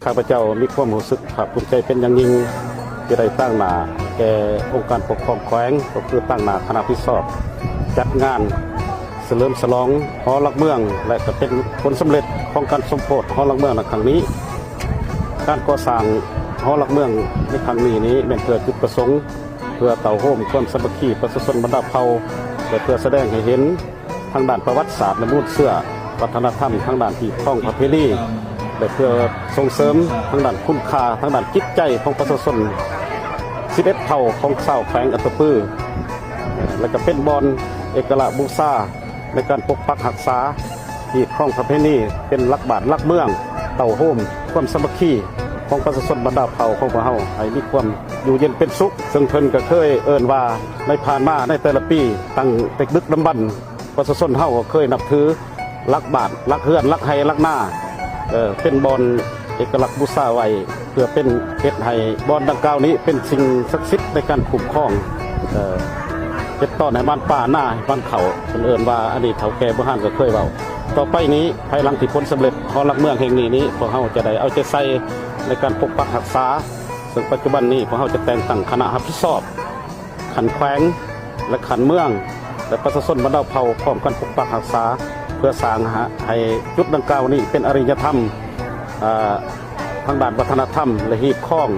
ຂ້າພະເຈົ້າມີຄວາມຮູ້ສຶກພາກພູມໃຈເປັນຢ່າງຍິ່ງ ທີ່ໄດ້ຕາງໜ້າແກ່ອົງການປົກຄອງແຂວງ ກໍຄືຕາງໜ້າຄະນະຮັບຜິດຊອບຈັດງານ ສະເຫຼີມສະຫຼອງຫໍຫຼັກເມືອງ ແລະ ກໍເປັນຜົນສຳເລັດຂອງການສົມໂພດຫໍຫຼັກເມືອງໃນຄັ້ງນີ້. ການກໍ່ສ້າງຫໍຫຼັກເມືອງໃນຄັ້ງນີ້ນີ້ ແມ່ນເພື່ອຈຸດປະສົງ ເພື່ອເຕົ້າໂຮມຄວາມສາມັກຄີປະຊາຊົນບັນດາເຜົ່າ ແລະ ເພື່ອສະແດງໃຫ້ເຫັນທາງດ້ານປະຫວັດສາດ ແລະ ມູນເຊື້ອວັດທະນະທຳ ທາງດ້ານຮີດຄອງປະເພນີ ແລະ ເພື່ອສົ່ງເສີມທາງດ້ານຄຸນຄ່າທາງດ້ານຈິດໃຈຂອງປະຊາຊົນສິບເອັດເຜົ່າຂອງຊາວແຂວງອັດຕະປື ແລະ ກໍເປັນບ່ອນເອກະລະບູຊາ ໃນການປົກປັກຮັກສາຮີດຄອງປະເພນີ ເປັນຫຼັກບ້ານຫຼັກເມືອງ ເຕົ້າໂຮມຄວາມສາມັກຄີຂອງປະຊາຊົນບັນດາເຜົ່າຂອງພວກເຮົາ ໃຫ້ມີຄວາມຢູ່ເຢັນເປັນສຸກ. ເຊິ່ງເພິ່ນກໍເຄີຍເອີ້ນວ່າ ໃນຜ່ານມາໃນແຕ່ລະປີ ຕັ້ງແຕ່ດຶກດຳບັນ ປະຊາຊົນເຮົາກໍເຄີຍນັບຖືຫຼັກບ້ານ ຫຼັກເຮືອນ ຫຼັກໄຮ່ ຫຼັກນາ ເອີ ເປັນບ່ອນເອກະລັກບູຊາໄວ້ ເພື່ອເປັນ ເຮັດໃຫ້ບ່ອນດັ່ງກ່າວນີ້ເປັນສິ່ງສັກສິດໃນການຄຸ້ມຄອງ ເອີ ເຮັດຕ້ອນໃຫ້ບ້ານປ່ານາໃຫ້ບ້ານເຂົ້າ ເພິ່ນເອີ້ນວ່າ ອັນນີ້ເຖົ້າແກ່ບູຮານກໍເຄີຍເວົ້າ. ຕໍ່ໄປນີ້ ພາຍຫຼັງທີ່ຜົນສຳເລັດຫໍຫຼັກເມືອງແຫ່ງນີ້ນີ້ ພວກເຮົາຈະໄດ້ເອົາໃຈໃສ່ໃນການປົກປັກຮັກສາ ເຊິ່ງປັດຈຸບັນນີ້ ພວກເຮົາຈະແຕ່ງຕັ້ງຄະນະຮັບຜິດຊອບ ຂັ້ນແຂວງ ແລະ ຂັ້ນເມືອງ ແລະ ປະຊາຊົນບັນດາເຜົ່າ ພ້ອມກັນປົກປັກຮັກສາ ເພື່ອສ້າງໃຫ້ ໃຫ້ຈຸດດັ່ງກ່າວນີ້ເປັນອະລິຍະທຳ ເອີ ທາງດ້ານວັດທະນະທຳ ແລະ ຮີດຄອງ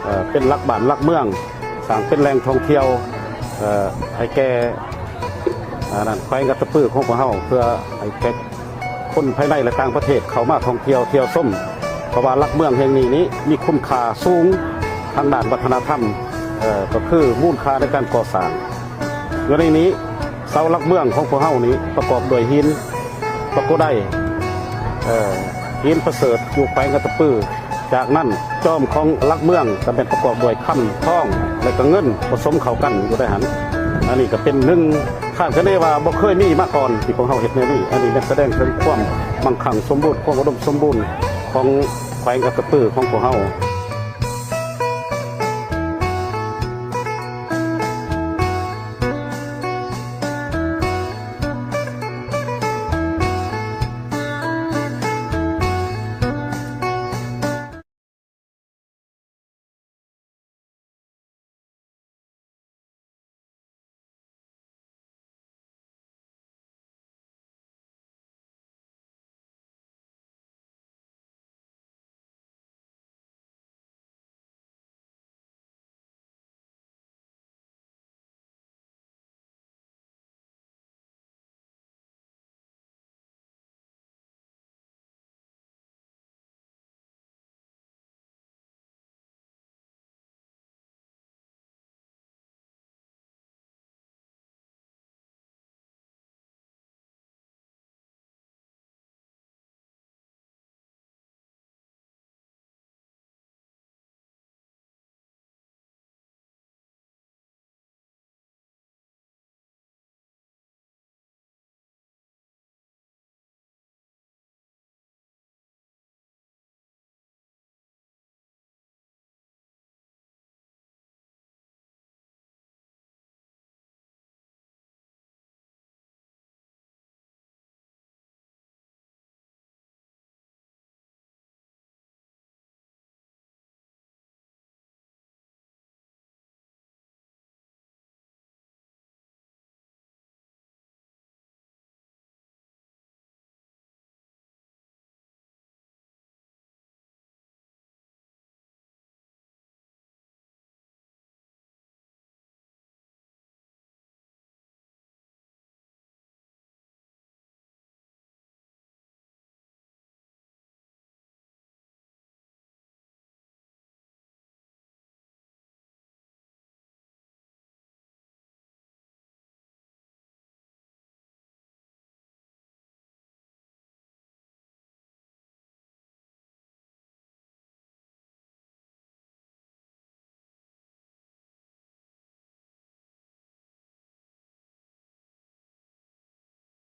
ເອີ ເປັນຫຼັກບ້ານຫຼັກເມືອງ ສ້າງເປັນແຫຼ່ງທ່ອງທ່ຽວ ເອີ ໃຫ້ແກ່ ອັນນັ້ນ ແຂວງອັດຕະປືຂອງພວກເຮົາ ເພື່ອໃຫ້ແຂກ ຄົນພາຍໃນ ແລະ ຕ່າງປະເທດເຂົ້າມາທ່ອງທ່ຽວທ່ຽວຊົມ ເພາະວ່າຫຼັກເມືອງແຫ່ງນີ້ນີ້ມີຄຸນຄ່າສູງທາງດ້ານວັດທະນະທຳ ເອີ ກໍຄືມູນຄ່າໃນການກໍ່ສ້າງ. ຢູ່ໃນນີ້ ເສົາຫຼັກເມືອງຂອງພວກເຮົານີ້ປະກອບດ້ວຍຫີນປະໂກໄດ ເອີ ຫີນປະເສີດ ຢູ່ແຂວງອັດຕະປື. ຈາກນັ້ນ ຈອມຂອງຫຼັກເມືອງກໍແມ່ນປະກອບດ້ວຍຄຳ ທອງ ແລະ ກໍເງິນ ປະສົມເຂົ້າກັນຢູ່ໃນຫັ້ນ. ອັນນີ້ກໍເປັນໜຶ່ງ ຄາດຄະເນວ່າບໍ່ເຄີຍມີມາກ່ອນທີ່ພວກເຮົາເຮັດແນວນີ້. ອັນນີ້ແມ່ນສະແດງເຖິງຄວາມມັ່ງຄັ່ງສົມບູນ ຄວາມອຸດົມສົມບູນຂອງແຂວງອັດຕະປືຂອງພວກເຮົາ.